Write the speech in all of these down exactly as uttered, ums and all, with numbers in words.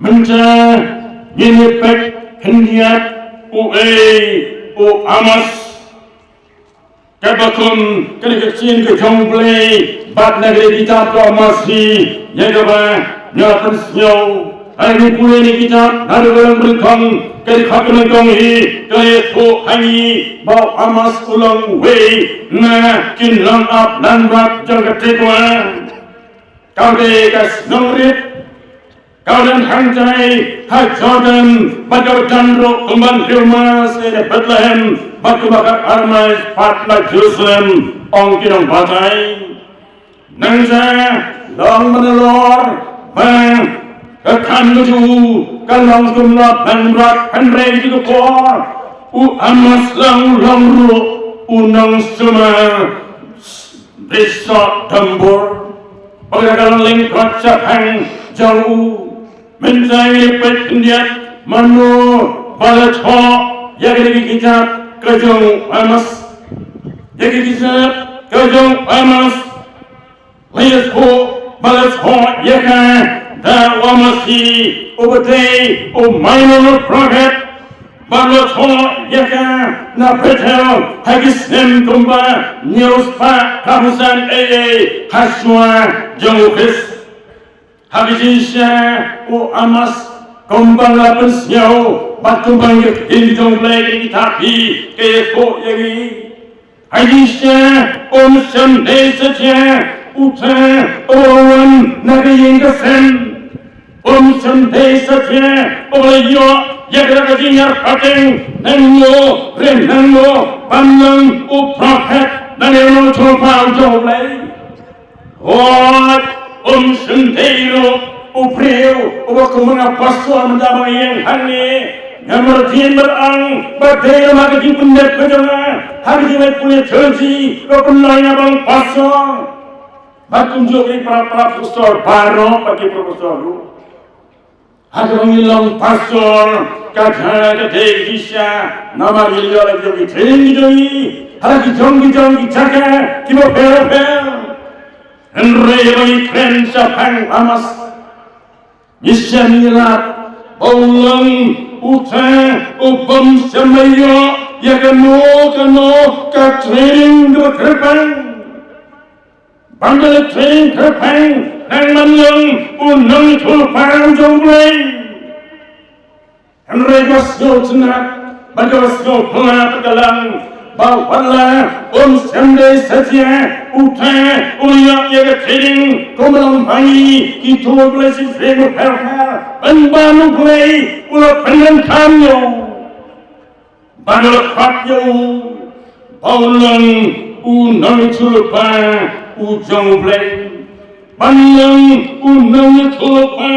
Mynta ngin ïa peit khyndiat uei u Amos. Katba kum kane ka ktien ka jong U Blei bad na kane ka kitab ka Amos hi, ïa kaba nga la pynsngew. Haba ngi pule kane ka kitab, naduh ka lynnong ba nyngkong, ka dkhot ba nyngkong hi ka ïathuh ha ngi ba u Amos u long uwei na ki nongap langbrot jong ka Tekoa. Ka dei ka shnong rit, ka don hangtai ha Jordan, bad ka don ruh kumba riewmas ïa Bethlehem, bad kumba ka armai pat na Jerusalem, ong ki nongbatai. Nangta long ban da lor ba ka kam ka jong u ka long kum la langbrot, hynrei ha kata ka por u Amos long, long ruh u nongsumar dei soh dumbur. Ba ka long lyngkot shaphang jong u. Mynta ngin peit khyndiat mano ba la thoh ïa kane ka kitab ka jong u Amos. Ïa kane ka kitab ka jong u Amos. La ïathuh ba la thoh ïa ka da u Amos hi, uba dei u minor prophet. Ba la thoh ïa ka na Bethel ha ki snem kumba hynñiew spah khatsan A A ha shuwa jong u Khrist. Ha ka jingshisha u Amos, kumba nga la pynsngew bad kumba ngi ïohi ha ka ktien jong U Blei, ka kitab hi ka ïathuh ïa ngi. Ha ka jingshisha um shym dei satia uta uba wan na ka ïing ka sem. Um shym dei satia uba la ïoh ïa kata ka jingïar pateng, nangno re nangno, ban long u prophet lane u nongshun lypa jong U Blei. Hooid, um shym dei ruh u briew uba kum nga pastor mynta ba nga ïeng hangne. Nga mardien ba ong ba dei namar ka jingpyndep ka jong nga ha ka jingleit pule theology, ka pynlong ïa nga ban long pastor. Bad kumjuh ki para, para professor baroh, bad ki professor ruh. Ha kaba ngi long pastor, kata ka dei ka jingshisha namar ngi ïoh la ki jong ki training ki jong ngi ha la ki jong ki jong ki jaka kiba pher bapher. Hynrei haba ngi kren shaphang u Amos, ngi shem ngi lap ba u long uta u bym shym la ïoh ïa kano kano ka training kaba kyrpang. Ban da la training kyrpang nang ban long u nongïathuhlypa jong U Blei. Hynrei kaba sngewtynnat bad kaba sngewphylla pat ka long ba wat la um shym dei satia uta u ïoh ïa ka training kumba long ma ngi kito kiba la shim training bapher bapher, hynrei U Blei u la pyndonkam ïa u. Bad u la khot ïa u ba un long u nongïathuhlypa u jong U Blei. Ban long u nongïathuhlypa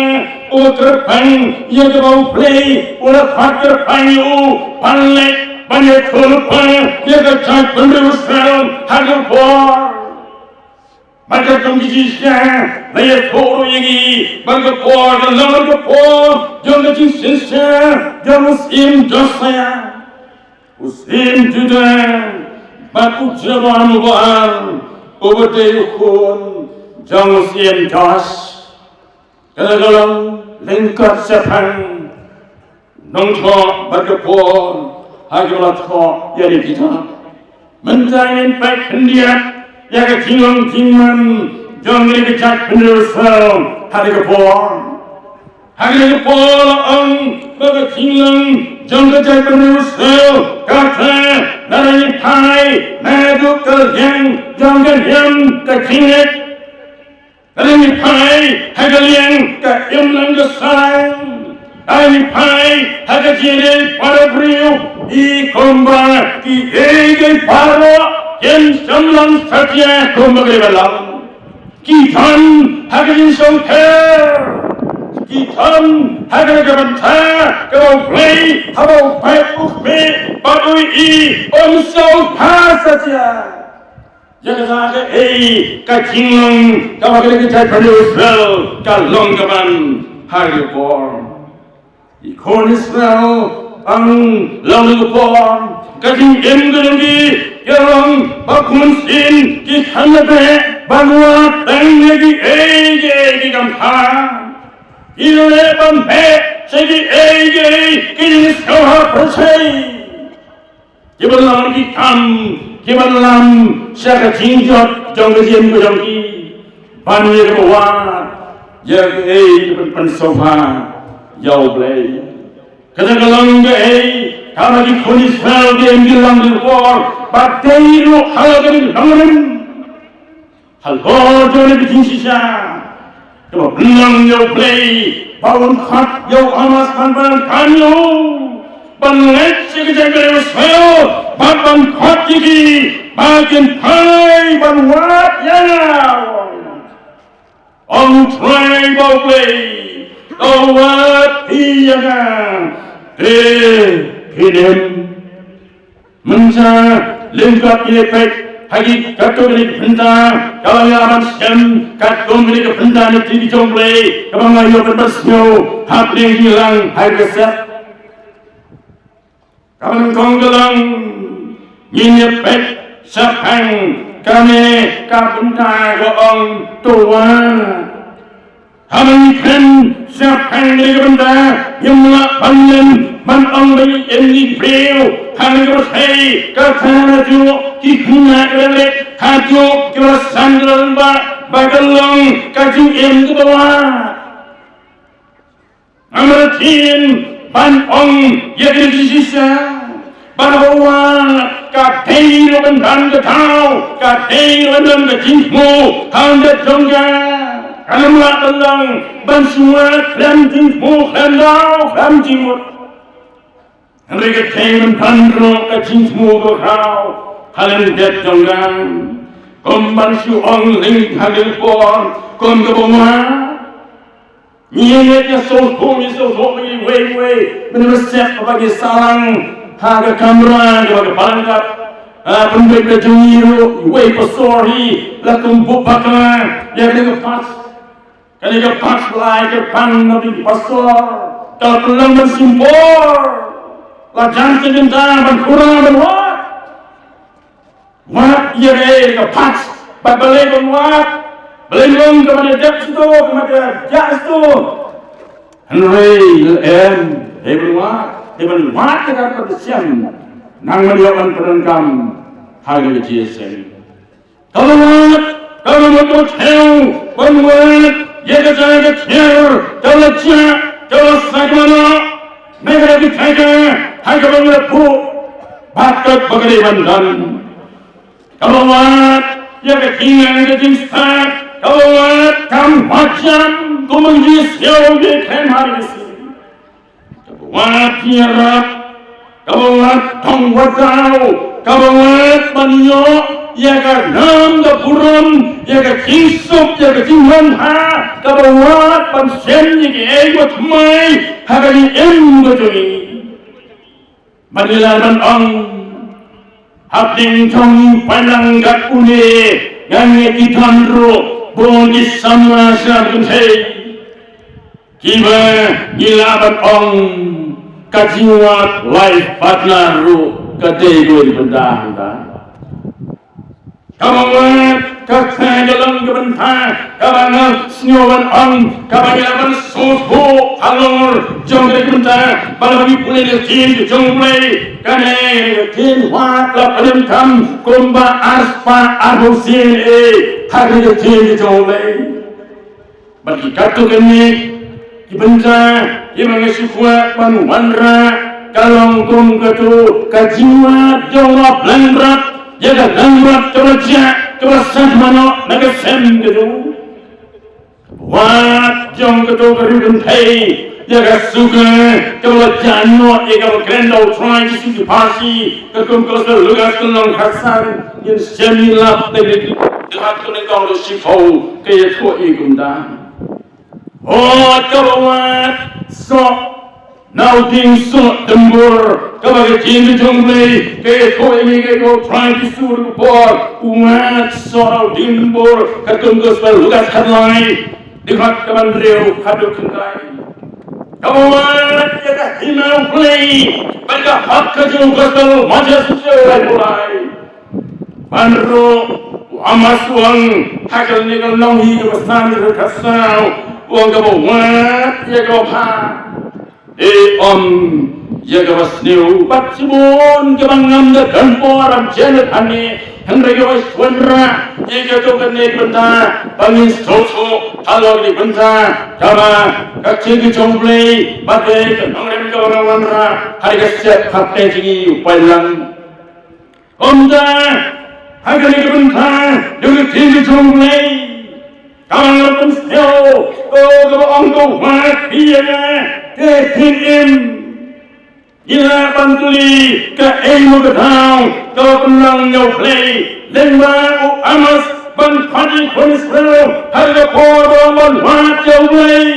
uba kyrpang ïa kaba U Blei u la khot kyrpang ïa u ban leit ban ïathuhlypa ïa ka jaitbynriew Israel ha ka por. Bad katkum ki jingshisha la ïathuh ruh ïa ngi ba ka por ka long ka por jong ka jingsynshar jong u syiem Josiah, u syiem Judah, bad u Jeroboam uba ar uba dei u khun jong u syiem Joash. Kata ka long lyngkot shaphang nongthoh bad ka por ha kaba la thoh ïa kane ka kitab. Mynta ngin peit khyndiat ïa ka jinglong jingman jong kane ka jaitbynriew Israel ha kane ka por. Ha kane ka por la ong ba ka jinglong jong ka jaitbynriew Israel ka treh na ka jingphai naduh ka liang jong ka niam ka jingngeit. Ka dang ïa phai ha ka liang ka imlang ka saiñ. Ka dang ïa phai ha ka jingïaleh para briew, i kumba kiei kiei baroh kin shym long satia kumba ki dei ban long. Ki don ha ka jingshongpher. Ki don ha ka jingïabynta kaba U Blei haba u peit u khmih bad u ïohi, um shongpha satia. Ïa kata kaei ka jinglong kaba ka dei ka jaitbynriew Israel ka long kaban ha ka por. I khun Israel, ong, long ka por ka jingim ka jong ki ka long ba kum sien ki khlem da beh ban wad tang ïa kiei kiei ki kam kha. Ki leh ban beh sha kiei kiei ki jingsngewbha pyrthei. Ki ban long ki kam, ki ban lam sha ka jingjot jong ka jingim ka jong ki. Ban ïa kaba wad ïa kaei ka ban pynsngewbha ïa U Blei. Kata ka long kaei kaba ki khun Israel ki im ki lang ki por ba dei ruh ha ka ding nongrim. Halor jong kane ka jingshisha kaba pynlong ïa U Blei ba un khot ïa u Hamas ban ban kan ïa u ban leit sha ka jaka ba sniew bad ban khot ïa ki ba kin phai ban wad ïa nga. Ong Trai ba U Blei, to wad ïa nga. Te phin im. Mynta lyngkot ïa peit ha ki katto katne ki bynta kaba ngi la ban shem katkum kane ka bynta na ka ktien jong U Blei kaba nga ïoh ban pynsngew hapdeng jingïalang ha ka set. Kaba nyngkong ka long ngin ïa peit shaphang kane ka bynta ka ong to wad. Haba ngi kren shaphang kane ka bynta ngim lah ban len ban ong ba ngi im ngi briew ha kane ka pyrthei. Kata haduh ki khynnah ki la leit, haduh ki la san ki la lyngba ba ka long ka jingim kaba wad. Nga mut ktien ban ong ïa kane ka jingshisha. Ban ong ba ka dei ruh ban don ka daw, ka dei ruh ban don ka jingthmu ha lyndet jong ka. Kan ym lah ban long ban shu wad khlem jingthmu, khlem daw, khlem jingmut. Hynrei ka dei ban don ruh ka jingthmu kaba khraw ha lyndet jong ka. Kum ban shu ong lyngba ka por kum kaba wad. Ngi ïa sngewthuh, ngi sngewthuh ba ngi wei wei, mynta ba sep ba ngi sah lang ha ka kamra kaba ka balang ka, ah, pynbeit ba jong ngi ruh wei pastor hi la kum buh bakla ïa kane ka pass. Kane ka pass la ai kyrpang na u pastor ka la pynlong ban sngewbha. La jan ka jingda ban khura ban wad. Wad ïa ka pass bad balei ban wad? Balei long ka mane dep sdang, ka mane jah sdang? Hynrei em, dei ban wad, dei ban wad ka dep ka shem. Nang ban ïoh ban pyndonkam ha ka jingïaseng. Ka ban wad, ka ban wad ka ban thew, ban wad ïa ka jaka ka thiar, ka la jah, ka la sakma noh. Nang ka dei ka jaka ha kaba ngi la buh bad kaba ka dei ban don. Kaba wad ïa ka jingngeit ka jingstad, kaba wad kam wad jam kum ngi siew ngi khlem ha ngi si. Kaba wad ïarap, kaba wad tong wad daw, kaba wad ban ïoh ïa ka nam ka burom, ïa ka jingsuk, ïa ka jingmyntha, kaba wad ban shem ïa kiei kiba thymmai ha ka jingim ka jong ngi. Ban ïa lah ban ong hapdeng jong ngi paidlang kat une, ngan ïa ki don ruh bun ki samla sha kynthei kiba ngi lah ban ong ka jingwad life partner ruh ka dei kawei na bynta hangta. Kaba wad, kata ka long ka bynta kaba nga sngew ban ong, kaba nga ban sngewthuh halor jong ka bynta ba la ngi pule ka ktien ka jong U Blei. Kane ka ktien wad la pyndonkam kumba arspah arphew sien eh ha ka ktien ka jong U Blei. Bad ki katto katne ki bynta kiba nga shu kwah ban wanrah ka long kum kato ka jingwad jong u Blei, wad ïa ka nongrot kaba jia kaba sah mano na ka sem kato. Wad jong kato ka ri kynthei ïa ka suka kaba jia noh ïa kaba kren da U Trai Jisu ki pharshi, ka kum ka Lukas ka lynnong khatsan, ngin shem ngin lap te ki. Ka kum ka shiphew ka ïathuh ïa kumta. Hooid kaba wad soh na u dieng soh dimbur, kaba ka jingïathuh jong U Blei ka ïathuh ïa ngi, ka ïathuh Trai Jisu ha ka por u wad soh na u dieng dimbur, katkum gospel Lukas khatlai, dkhot kaba hynriew haduh khatkhyndai. Kaba wad ïa ka hima U Blei bad ka hok ka jong u gospel Moses u Blei. Ban ruh u Amos u ong ha kane ka lynnong hi kaba san, dkhot khatsaw, Ong kaba wad ïa kaba bha, e ong ïa kaba sniew. Bad shibun kaba ngam da don por ban jan hangne, hynrei kaba shynrang ïa kato kane ka bynta ba ngin sngewthuh halor ka bynta kaba ka ktien ka jong U Blei bad ka nongrim kaba nga wanrah ha ka step kaba pynjngi u paidlang. Kumta ha kane ka bynta jong ka ktien ka jong U Blei, kaba nga la pynsngew ko kaba ong ko wat phi ïa nga, te phin im. Ngi lah ban kylli kaei mo ka daw kaba pynlong ïa U Blei lyngba u Amos ban phah ïa ki khun Israel ha ka por ba ong ban wad ïa U Blei.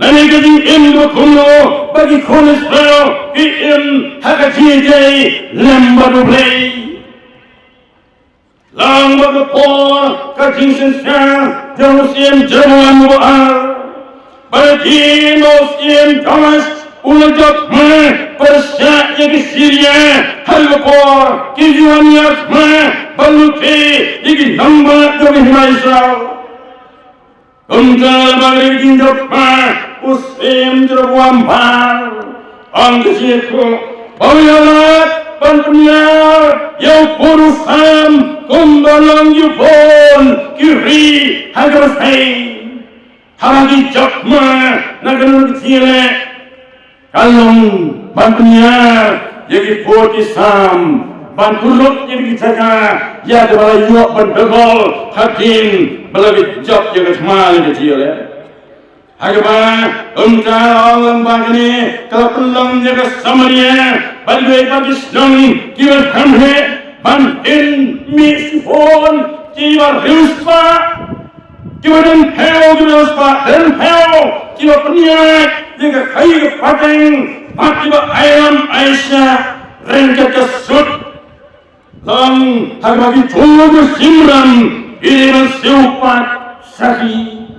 Lane ka jingim kaba kumno ba ki khun Israel ki im ha ka jingïadei lem bad U Blei. Lang bad ka por ka jingsynshar jong u Syiem Jeroboam uba ar, bad ka jingim u Syiem Joash u la jop ma pyrshah ïa ki Syria ha ka por ki ju wan ïaid ma ban lute ïa ki nongbah jong ka hima Israel. Kumta ba ka dei ka jingjop ma u Syiem Jeroboam ba ar, ong ka jingïathuh ba u ïalap ban pynïar ïa u bun u sam kumba long ïa u bun ki ri ha kaba sdang. Haba ki jop ma na kane ka jingïaleh, ka long ban pynïar ïa ki bun ki sam ban pynlut ïa ki jaka ïa kaba la ïoh ban dkhot hadien ba la ki jop ïa ka thma ïa ka jingïaleh. Ha kaba kumta ong lang ba kane ka la pynlong ïa ka Samaria bad kiwei pat ki shnong kiba kham heh ban pynmih shibun kiba riewspah. Kiba don phew, kiba don spah, don phew, kiba pynïaid ïa ka khaïi ka pateng bad kiba airam aishah ryngkat ka sut. Long ha kaba kito kiba shimram ki dei ban siew pat sakhi.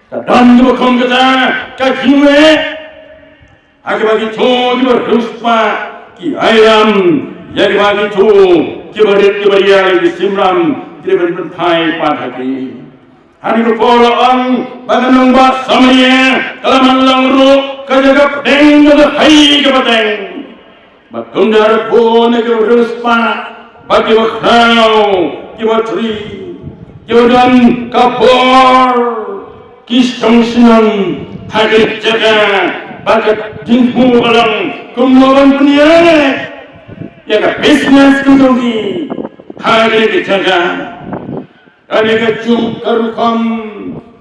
Ka don kaba kum kata ka jingeh. Ha kiba kito kiba riewspah ki airam ïa kiba kito kiba rit kiba rial, ki shimram ki dei ban pynphai pat ha ki. Ha kane ka por la ong ba ka nongbah Samaria ka la man long ruh ka jaka pdeng jong ka khaïi ka pateng. Bad kumta ruh bun na kiba riewspah bad kiba khraw, kiba trei, kiba don ka bor, ki shong shnong ha ka jaka bad ka jingthmu ka long kumno ban pynïaid ïa ka business ka jong ki ha ka jaka. Kane ka juk ka rukom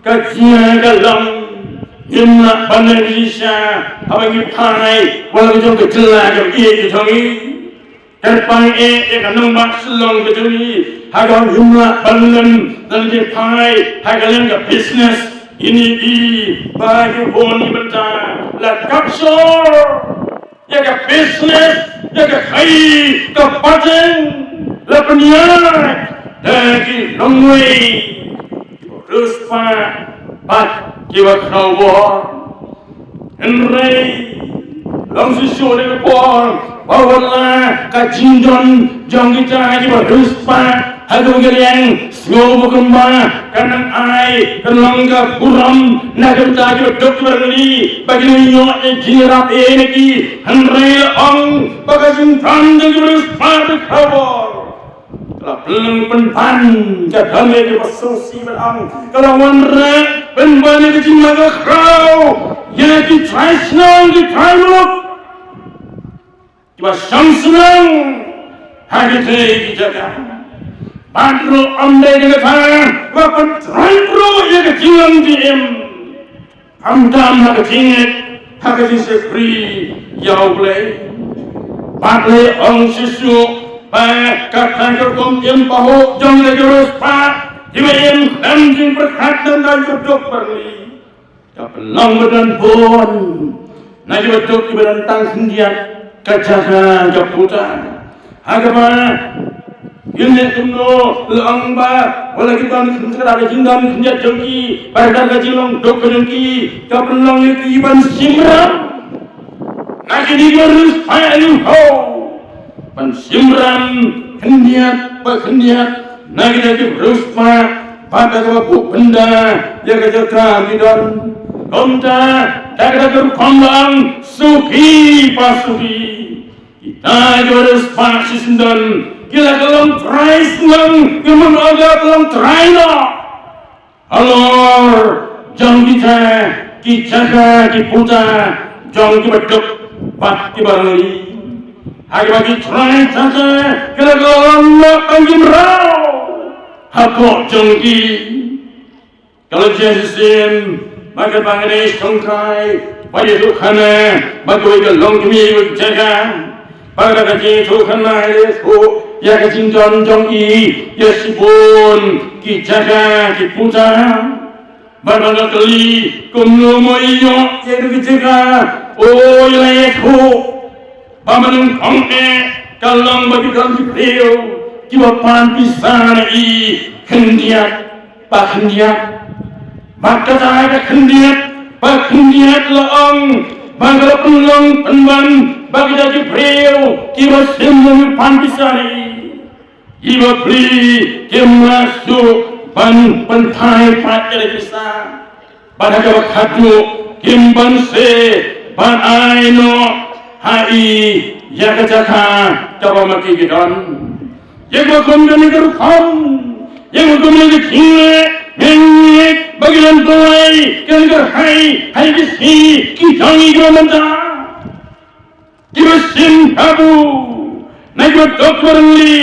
ka jia ka long, ngim lah ban ïa shisha haba ngi phai wat la ka jong ka jylla ka ïeit ka jong ngi. Kyrpang eh ïa ka nongbah Shillong ka jong ngi ha ka ngim lah ban lem, lane ki phai ha ka lem ka business. Ini i ba ki bun ki bynta la capture ïa ka business, ïa ka khaïi ka pateng, la pynïaid da ki nongwei kiba riewspah bad kiba khraw bor. Hynrei long shisha da ka por ba wat la ka jingdon jong kita kiba riewspah ha kaba ki liang, sngew ba kumba kan nang ai, kan long ka burom na ka bynta kiba duk kiba rangli ba kin ïoh ïa jingïarap ïa ki. Hynrei la ong ba ka jingdon jong kiba riewspah bad khraw bor ka la pynlong pynban, ka don ïa kiba sngewsih ban ong ka la wanrah pynban ïa ka jingma ka khraw ïa ki trai shnong ki trai muluk kiba shong shnong ha kitei ki jaka. Bad ruh ym dei tang kata, ba pyntrei ruh ïa ka jinglong jingim, khamtam ha ka jingngeit, ha ka jingshakri ïa U Blei. Bad lei ong shisha ba kata ka rukom im pahuh jong ki riewspah kiba im khlem jingpyrkhat, don dang ka duk byrni. Ka pynlong ba don bun na kiba duk kiba don tang khyndiat ka jaka ka puta. Ha kaba kin leh kumno, la ong ba wat la ki don khyndiat ka jingdon khyndiat jong ki, bad ka jinglong duk ka jong ki ka pynlong ïa ki ban shimram na kine ki riewspah, ïa u ho ban shimram khyndiat ba khyndiat na kine ki riewspah Bad da kaba buh pynda ïa ka jaka ki don. Kumta da kata ka rukom ba ong suki pa suki. Kita ki ba riewspah shisyndon ki la ka long trai syndon, ki mut ong ka long trai noh. Halor jong kita ki jaka ki puta jong ki baduk bad ki barangli. Ha kiba ki trai jaka ki la ka long noh tang ki mraw hapoh jong ki. Ka la jia shisien ba ka bang ne shongkai ba ïathuh khana ba kawei ka long kmie ka jaka. Ba ka jingïathuh khana ïathuh ïa ka jingdon jong i ïa shibun ki jaka ki puta. Ba ka kylli kumno mo i ïoh ïa ka jaka. O ïa la ïathuh ba mynnyngkong eh ka long ba ki don ki briew kiba pan pisa na i khyndiat pa khyndiat. Bad kata ka khyndiat pa khyndiat la ong ba ka la pynlong pynban ba kita ki briew kiba shim lem pan pisa na i. Kiba pli kim lah shuh ban pynthai pat ïa la ki pisa. Bad ha kaba khatduh kim banse ban ai noh ha i ïa ka jaka kaba ma ki ki don. Ïa kaba kum kane ka rukom, ïa kaba kum kane ka jingleh, ngin ngeit ba ki don duwai, ki don kyrhai ha ïa ki sngi ki jong ngi kiba mynta. Kiba shim kabu na kiba duk barangli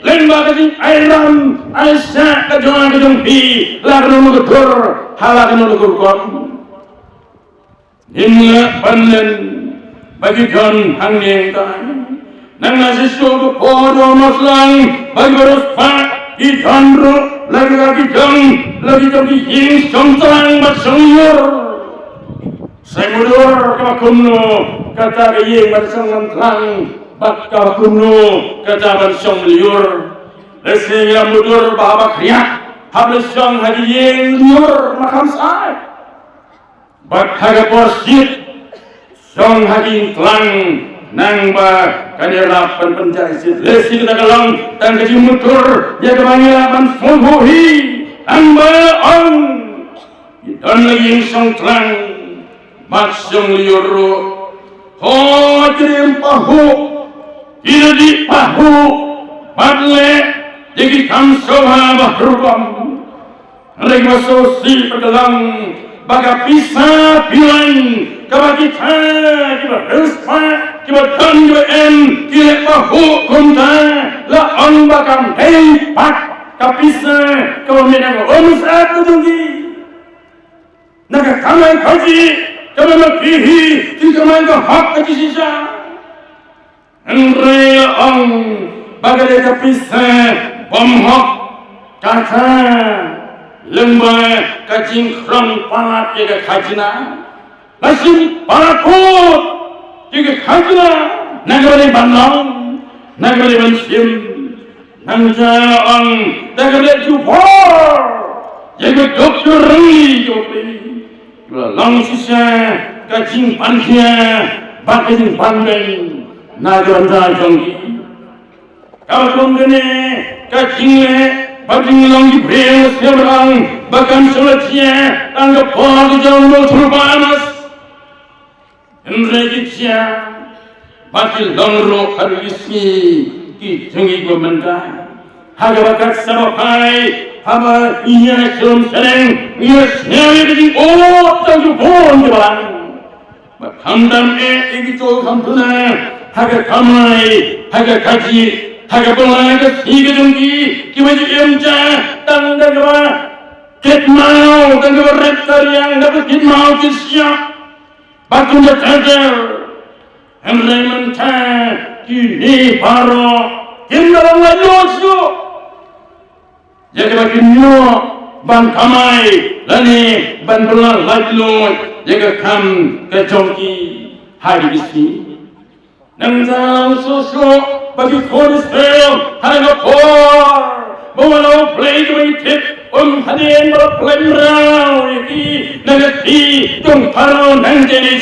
lyngba ka jingai ram ai shah ka jong ka jong phi, la ka nongmudui ha la ka nongmudui rukom. Ngin lah ban len ba ki don hangne hangtai. Nang la shisha ka por ba moslang ba ki riewspah ki don ruh la ki jong la ki jong ki ïing shong tlang bad shong lyiur. Sa mudur kaba kumno kata ka ïing bad shong tlang bad kaba kumno kata ban shong lyiur. Lehse ngi la mudur ba haba khriat hap la shong ha ki ïing lyiur ma kham shai. Bad ha ka por shit shong ha ki ïing tlang nang ba kan ïarap ban pynjah shit. Lehse kata ka long tang ka jingmudur ïa kaba ngi la ban sngewthuh hi nang ba ong Ki don la ïing shong tlang bad shong lyiur ruh. Ho ki rim pahuh, ki la dih pahuh bad leh ïa ki kam sngewbha ba rukom. Hynrei ba sngewsih ba ka long ba ka pisa pilaiñ kaba kita kiba riewspah kiba don kiba em ki leh pahuh kumta la ong ba kam dei pat ka pisa kaba mynta ka um sat ka jong ki. Na ka kamai kajih kaba ma ki hi ki kamai ka hok ka jingshisha. Hynrei la ong ba ka dei ka pisa bym hok kata lyngba ka jingkhrong palat ïa ka khajna. La shim palat kut ïa ka khajna na kaba dei ban long na kaba dei ban shim. Nangta ong da ka leh jubor ïa ka doktor rangli jong phi. Ba long shisha ka jingpynkhia bad ka jingpynbeiñ na ka bynta jong ki. Kaba kum kane ka jingleh bad jinglong ki briew sngewbha ba kan sngewlyngngoh tang ka por ka jong u Nongthorbah Anas. Hynrei ki jia bad ki long ruh haduh ki sngi ki jong ngi ba mynta. Ha kaba kat sa ba phai haba ïa shlem shaneng ïa sngewbha ïa ka jingud jong ki bun ki balang. Ba khamtam eh ïa ki jong kham duna ha ka kamai ha ka kajih ha ka bylla ka sngi ka jong ki kiba ju im ja tang da kaba kit maw tang kaba rep tariang da kaba kit maw kit siap. Ba kum da tadar hynrei mynta kine baroh kin da long laitluid shuh. Ïa kaba kin ïoh ban kamai lane ban bylla laitluid ïa ka kam ka jong ki ha ki sngi. Nangta u shu shu ba ki khun Israel ha ka por ba wan u Blei kaba ngi tip um hadien ba la pynlong ïa ki na ka kti jong Pharaoh nangta ne